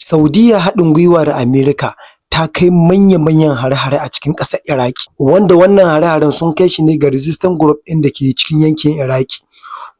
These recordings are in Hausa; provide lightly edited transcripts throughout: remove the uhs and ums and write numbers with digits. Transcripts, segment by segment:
Saudiyya haɗin gwiwa da Amerika ta kai manya-manyan hare-hare a cikin ƙasar Iraki, wanda wannan hare-haren sun kai shi ne ga resistance group ɗin da ke cikin yankin Iraki.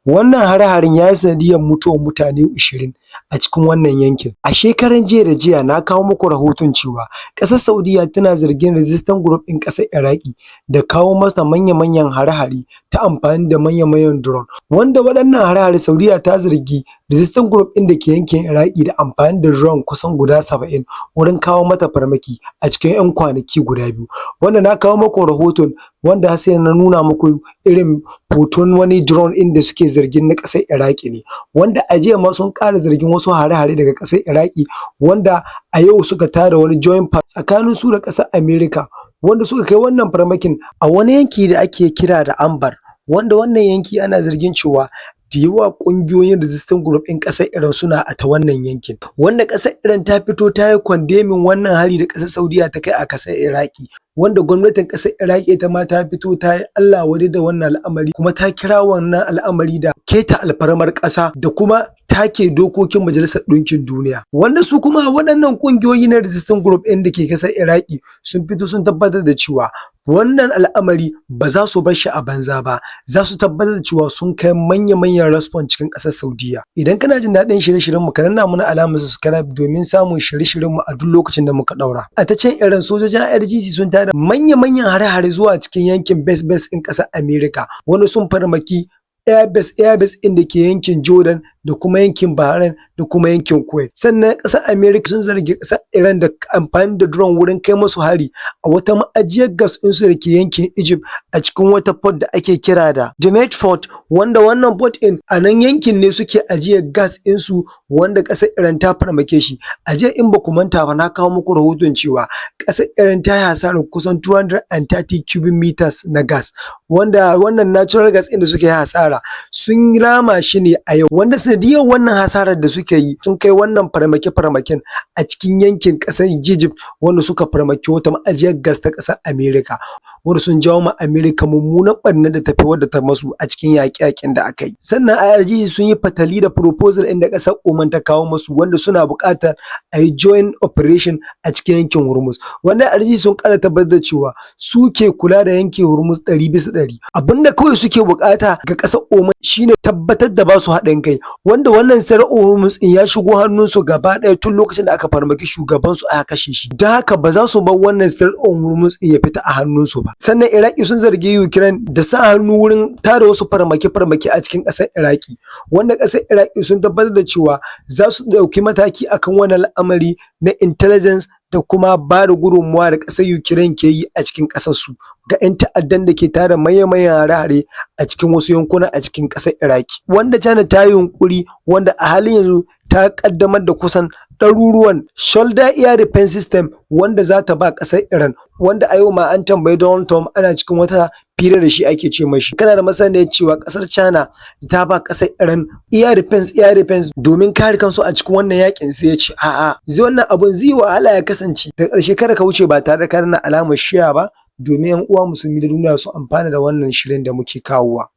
Wannan hare-haren ya yi sanadiyyar mutuwar mutane 20 a cikin wannan yankin. A shekaran jiya da jiya na kawo muku rahoton cewa ƙasar Saudiyya tana zargin resistance group ɗin ƙasar Iraki da kawo mata manya-manyan hare-hare ta amfani da manya-manyan drone, wanda waɗannan hare-hare, Saudiyya ta zargi resistance group ɗin da ke yankin Iraki da amfani da drone kusan guda 70 wurin kawo mata farmaki a cikin ‘yan kwanaki guda 2, wanda na kawo muku rahoton, wanda har sai da na nuna muku irin hoton wani drone ɗin da suke zargin na ƙasar Iraki ne, wanda a jiya ma sun ƙara zargin wasu hare-hare daga ƙasar Iraki, wanda a yau suka tada wani joint tsakanin su da ƙasar Amerika, wanda suka kai wannan farmakin a wani yanki da ake kira da Anbar, wanda wannan yanki ana zargin cewa da yawa ƙungiyoyin resistance group ɗin ƙasar Iran suna a ta wannan yankin. Wanda ƙasar Iran ta fito ta yi condemning wannan hari da ƙasar Saudiyya ta kai a ƙasar Iraki, wanda gwamnatin ƙasar Iraki ita ma ta fito ta yi Allah wadai da wannan al'amari, kuma ta kira wannan al'amari da keta alfarmar ƙasa da kuma take dokokin Majalisar Ɗinkin Duniya. Wanda su kuma waɗannan ƙungiyoyi na resistance group ɗin da ke ƙasar Iraki sun fito sun tabbatar da cewa wannan al'amari ba za su bar shi a banza ba, za su tabbatar da cewa sun kai manya-manyan response cikin ƙasar Saudiyya. Idan kana jin daɗin shirye-shiryenmu, ka danna mana alamar subscribe domin samun shirye-shiryenmu a duk lokacin da muka ɗaura. A ta can Iran, sojojin IRGC sun tada manya-manyan hare-hare zuwa cikin yankin base-base ɗin ƙasar Amerika, wanda sun farmaki airbase ɗin da ke yankin Jordan da kuma yankin Bahrain da kuma yankin Kuwait. Sannan ƙasar Amerika sun zargi ƙasar Iran da amfani da drone wurin kai musu hari a wata ma'ajiyar gas ɗinsu da ke yankin Egypt, a cikin wata port da ake kira da Damietta Port, wanda wannan port ɗin a nan yankin ne suke ajiyar gas ɗinsu, wanda ƙasar Iran ta farmake shi. A jiya, in ba ku manta ba, na kawo muku rahoton cewa ƙasar Iran ta yi hasarar kusan 230 cubic meters na gas, wanda wannan natural gas ɗin da suka yi hasara sun rama shi ne a yau, wanda sanadiyyar wannan hasarar da suka yi sun kai wannan farmake-farmaken a cikin yankin ƙasar Egypt, wanda suka farmaki wata ma'ajiyar gas ta ƙasar Amerika, wanda sun jawo ma Amerika mummunan ɓarnar da tafi wadda ta masu a cikin yaƙe-yaƙen da aka yi. Sannan IRGC sun yi fatali da proposal ɗin da ƙasar Oman ta kawo masu, wanda suna buƙatar a yi joint operation a cikin yankin Hormuz, wanda IRGC sun ƙara tabbatar da cewa su ke kula da yankin Hormuz 100%. Abin da kawai suke buƙata ga ƙasar Oman shine tabbatar da ba su haɗin kai, wanda wannan Strait of Hormuz ɗin ya shigo hannunsu gaba ɗaya tun lokacin da aka farmaki shugabansu aka kashe shi. Don haka ba za su bar wannan Strait of Hormuz ɗin ya fita a hannunsu ba. Sannan Iraki sun zargi Ukraine da sa hannu wurin tada wasu farmake-farmake a cikin ƙasar Iraki, wanda ƙasar Iraki sun tabbatar da cewa za su ɗauki mataki akan wannan al'amari na intelligence da kuma ba da gudunmawa da ƙasar Ukraine ke yi a cikin ƙasarsu ga 'yan ta'addan da ke tada manya-manyan hare-hare a cikin wasu yankuna a cikin ƙasar Iraki. Wanda China ta yi yunƙuri, wanda a halin yanzu ta ƙaddamar da kusan ɗaruruwan shoulder air defense system wanda za ta ba ƙasar Iran, wanda a yau ma an tambayi Donald Trump, ana cikin wata fira da shi, ake ce mashi, kana da masaniyar cewa ƙasar China ta ba ƙasar Iran air defense domin kare kansu a cikin wannan yakin? Sai ya ce a'a, zai wannan abun zai wahala ya kasance. Da ƙarshe, kada ka wuce ba tare da ka danna alamar share ba, domin 'yan uwa Musulmi da duniya su amfana da wannan shirin da muke kawowa.